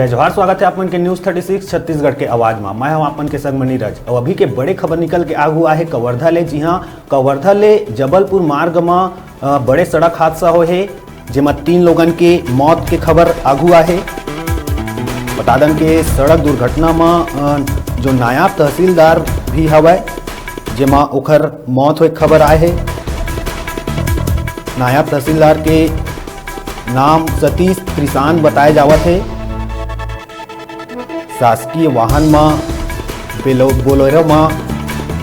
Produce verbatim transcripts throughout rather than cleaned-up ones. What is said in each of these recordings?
जय जोहार, स्वागत है आप मन के न्यूज़ थर्टी सिक्स छत्तीसगढ़ के आवाज मा। मैं हूं आप मन के संग म नीरज। अउ अभी के बड़े खबर निकल के आगू आहे कवर्धा ले। जी हां, कवर्धा ले जबलपुर मार्ग म, अ, बड़े सड़क हादसा होए हे, जेमा तीन लोगन के मौत के खबर आगू आहे। बता दन के सड़क दुर्घटना म, अ, जो नायब तहसीलदार भी हवय, जेमा ओखर मौत होए के खबर आए हे। नायब तहसीलदार के नाम सतीश त्रिसान बताए जावत हे। शासकीय वाहन म बेलो-, बोलेरो म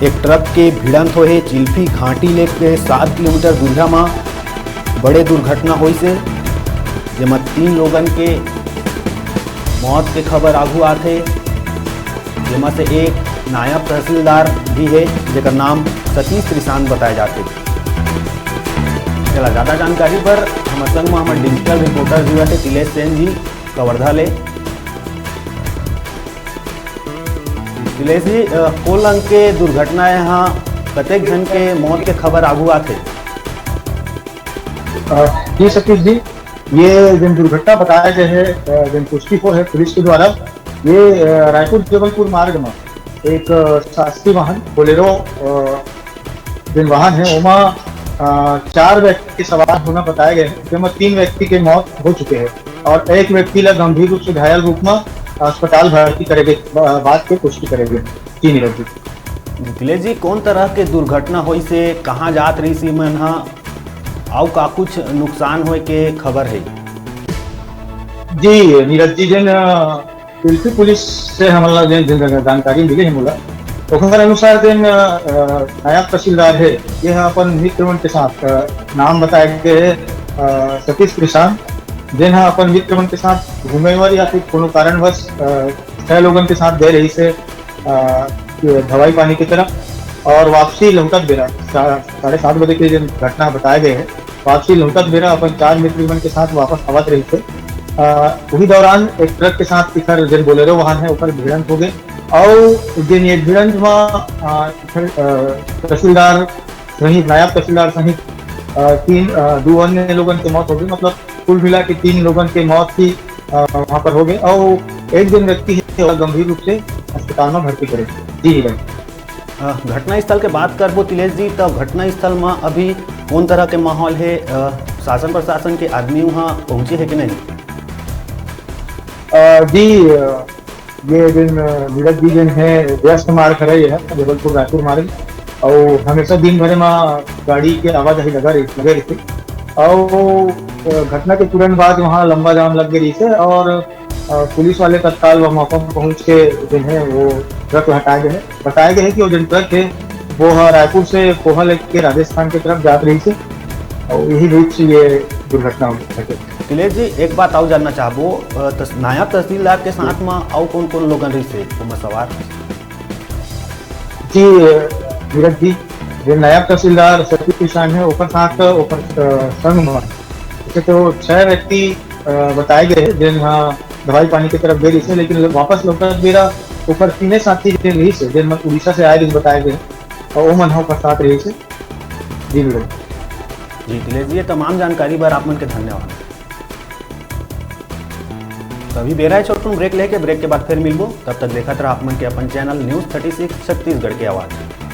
एक ट्रक के भिड़ंत होए हे। चिल्फी घाटी ले के सात किलोमीटर दूरिहा म बड़े दुर्घटना होइस हे, जेमा तीन लोगन के मौत के खबर आगू आथे, जेमा से एक नायब तहसीलदार भी हे, जेकर नाम सतीश त्रिसान बताए जाथे। चला, ज्यादा जानकारी बर हमर संग म हमर डिजिटल रिपोर्टर जुड़े हे तिलेश सेन जी कवर्धा ले। तिलेश जी, अ, कोन रंग के दुर्घटना ए हा, कतेक झन के मौत के खबर आगू आथे? अ, जी सतीश जी, ये जेन दुर्घटना बताया गया है, अ, जेन पुष्टि हो है पुलिस के द्वारा, ये, अ, रायपुर जबलपुर मार्ग में एक, अ, शासकीय वाहन बोलेरो, अ, जेन वाहन है, ओमा, अ, चार व्यक्ति के सवार होना बताया गया है, जेमा तीन व्यक्ति के मौत हो चुके हैं और एक व्यक्ति ला गंभीर रूप से घायल रूप में अस्पताल भर्ती करेगे, ब-, बात के पुष्टि करेगे। जी नीरज जी। तिलेश जी, कोन तरह के दुर्घटना होइस हे, कहाँ जात रहिस हे मन ह, अउ का कुछ नुकसान होए के खबर हे? जी नीरज जी, जेन, अ, चिल्फी पुलिस से हमला जेन, जेन जानकारी मिले हे मोला, ओकर अनुसार जेन, अ, नायब तहसीलदार हे, ये ह अपन मित्र मन के साथ, अ, नाम बताए गए हे, अ, सतीश त्रिसान, जेन ह अपन मित्र मन के साथ घूमे बर या फिर कोनो कारणवश, अ, छह लोगन के साथ गए रहिस हे, अ, दवाई पानी की तरफ। और वापसी लौटत बेरा सा-, साढ़े सात बजे के जो घटना बताए गए हैं, वापसी लौटत बेरा अपन चार मित्र मन के साथ वापस आवत रहिस हे। अ, वही दौरान एक ट्रक के साथ इखर जेन बोलेरो वाहन है, ओकर भिड़ंत हो गए और जेन ये भिड़ंत में, अ, इखर, अ, तहसीलदार सहित, नायब तहसीलदार सहित, अ, तीन, अ, दो अन्य लोगन के मौत हो गई। मतलब कुल मिला के तीन लोगन के मौत ही, अ, वहाँ पर हो गए और एक जन व्यक्ति है, वो गंभीर रूप से अस्पताल में भर्ती करे। जी, जी भाई। अ, घटनास्थल के बात करबो तिलेश जी, तो घटनास्थल में अभी कौन तरह के माहौल है? अ, शासन प्रशासन के आदमी वहाँ पहुँचे है कि नहीं? अ, जी, अ, ये दिन, अ, नीरज जी दिन है, व्यस्त मार्ग है ये है, जबलपुर रायपुर मार्ग, और हमेशा दिन भर में गाड़ी के आवाजाही लगा रही, लगे रहिथे। और, अ, घटना के तुरंत बाद वहाँ लंबा जाम लग गए रहिसे और, अ, पुलिस वाले तत्काल वहाँ मौका पर पहुँच के जो है वो ट्रक हटाए गए हैं। बताया गया है कि वो जो ट्रक है वो ह रायपुर से पोहा लेके राजस्थान की तरफ जात रहिसे और यही बीच ये दुर्घटना हो गई। तिलेश जी, एक बात अउ जानना चाहबो, अ, तस-, नायब तहसीलदार के साथ म अउ कौन-कौन लोगन रहिसे ओमा सवार? जी, अ, नीरज जी, जो नायब तहसीलदार सतीश किसान है, ओकर साथ, ओकर, अ, संग म, जैसे तो छह व्यक्ति, अ, बताए गए हैं, जेन ह दवाई पानी की तरफ गए रहिसे, लेकिन वापस लौटत बेरा ओकर तीने साथी जेन रहिसे, जेन मन उड़ीसा से आए रहिस बताए गए, और वो मन ह ओकर साथ रहिसे। जी, बिल्कुल। जी, तिलेश जी, ये तमाम जानकारी बर आप मन के धन्यवाद। तो अभी बेरा है छोटकुन ब्रेक लेके, ब्रेक के बाद फिर मिलबो। तब तक देखत रहा आप मन के अपन channel news thirty six Chhattisgarh के आवाज़।